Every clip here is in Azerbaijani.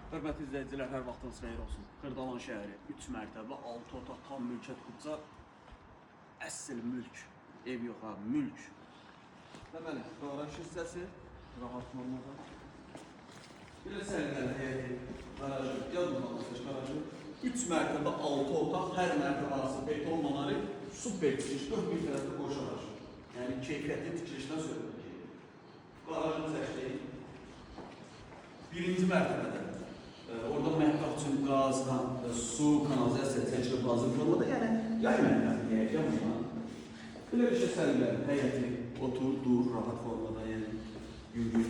Hörmətli izləyicilər, hər vaxtınız xeyir olsun. Xırdalan şəhəri 3 mərtəbə, 6 otaq, tam mülkiyyət kubca. Əsl mülk. Ev yox ha, mülk. Deməli, qaraj hissəsi rahat formada. Belə səliqəli həyəti, qarajı, yadımdan seç qarajı. 3 mərtəbə, 6 otaq, hər mərtəbə arası beton monolit, super tikiliş, dörd bir tərəfdə qoşa qaraj. Yəni keyfiyyətli tikilişdən söhbət gedir. Qarajı çəkdik. Birinci mərtəbədə orada mətbəx üçün qaz, su, kanalizasiya çəkilib hazır formada, yəni yay mətbəxi deyək ya buna. Belə bir şey səliqəli, həyəti, otur, dur, rahat formada, yəni yüngül.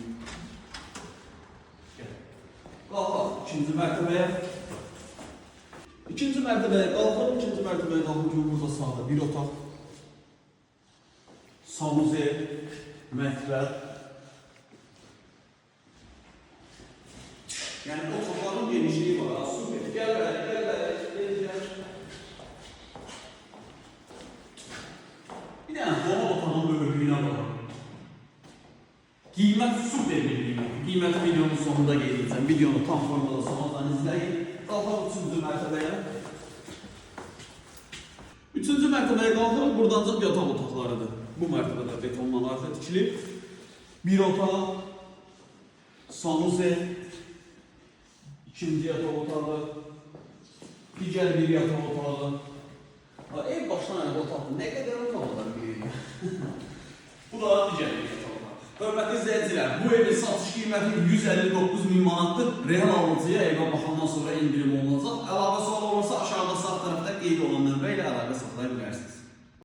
Gəl. Qalxaq ikinci mərtəbəyə. İkinci mərtəbəyə qalxırıq, ikinci mərtəbəyə qalxıb ki, burada sağda bir otaq, sanuzel, mətbəx. Yəni otaqların genişliyi var, ha, super. Gəl bəri, gəl bəri, gəl, gəl. Bir dənə qonaq otağının böyüklüyünə bax. Qiymət super bir qiymət. Qiyməti videonun sonunda qeyd edəcəm. Videonu tam formada sonradan izləyin. Qalxaq üçüncü mərtəbəyə. Üçüncü mərtəbəyə qalxırıq. Buradan yataq otaqlarıdır. Bu mərtəbədə beton monolitlə tikilib. Bir otaq, sanuzel, ikinci yataq otağı, digər bir yataq otağı. Ha, ev başdan ayağa otaqdır. Nə qədər otaq var bir evdə? Bu da digər bir yataq otağı. Hörmətli izləyicilər, bu evin satış qiyməti 159 min manatdır. Real alıcıya evə baxandan sonra endirim olunacaq. Əlavə sual olursa aşağıda sağ tərəfdə qeyd olunan nömrə ilə əlaqə saxlaya bilərsiniz.